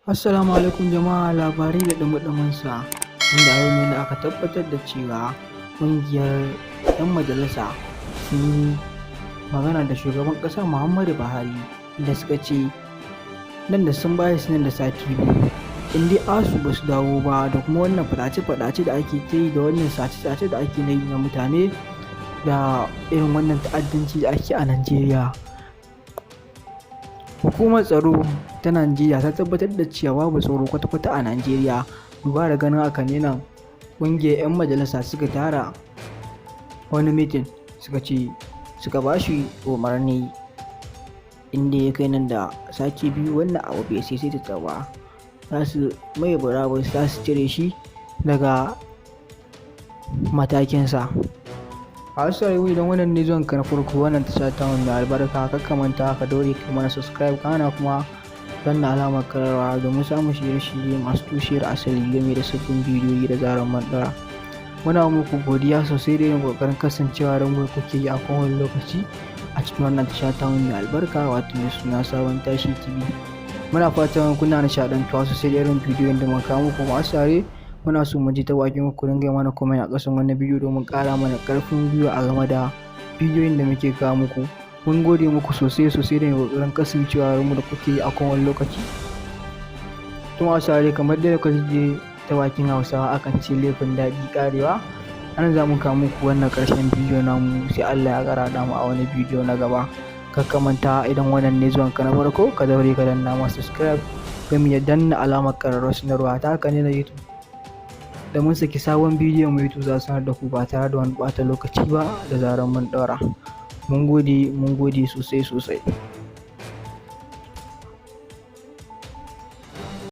Assalamu alaikum jama'a, labarai da ɗumi sa, inda a yau ne aka tabbatar da cewa ƙungiyar 'yan majalisa sun yi magana da shugaban ƙasa Muhammadu Buhari, inda suka ce nan da sun bayar nan da sati 2, in dai ASUU ba su dawo ba, da kuma wannan faɗace-faɗace da ake ta yi, da wannan sace-sace da ake yi na mutane, da irin wannan ta'addanci da ake a Najeriya. Hukumar tsaro ta Najeriya ta tabbatar da cewa babu tsaro kwata-kwata a Najeriya. Duba da ganin haka ne nan ƙungiyar 'yan majalisa suka tara wani meeting, suka ce suka ba shi umarni, inda ya kai nan da sati 2 wannan abu bai sai ba, za su mai murabus, za su cire shi daga matakinsa. A wasu idan wannan ne zuwan ka na farko wannan tasha ta mai albarka, kar ka manta ka daure ka mana subscribe, kana kuma danna alamar kararrawa domin samun shirye-shirye masu tushe da asali game da sabbin bidiyoyi da zarar mun ɗora. Muna muku godiya sosai da yin ƙoƙarin kasancewa da mu kuke yi a kowane lokaci a cikin wannan tasha ta mai albarka, wato mai suna Sabon Tashi TV. Muna fatan kuna nishaɗantuwa sosai da irin bidiyon da muka kawo muku. Masu saurare, muna so mu ji ta bakin ku, dinga mana comment a ƙasan wannan bidiyo domin ƙara mana ƙarfin gwiwa a game da bidiyoyin da muke kawo muku. Mun gode muku sosai sosai da ƙoƙarin kasancewa da mu da kuke yi a kowane lokaci. To masu saurare, kamar dai kuka ji ta bakin Hausawa, akan ce laifin daɗi ƙarewa. Anan za mu kawo muku wannan ƙarshen bidiyo namu, sai Allah ya ƙara haɗa mu a wani bidiyo na gaba. Kar ka manta, idan wannan ne zuwan ka na farko, ka daure ka danna mana subscribe gami da danna alamar ƙararrawar sanarwa. Ta haka ne na YouTube da mun saki sabon bidiyon mu, YouTube za su sanar da ku ba tare da wani ɓata lokaci ba da zarar mun ɗaura. Mun gode, mun gode sosai sosai.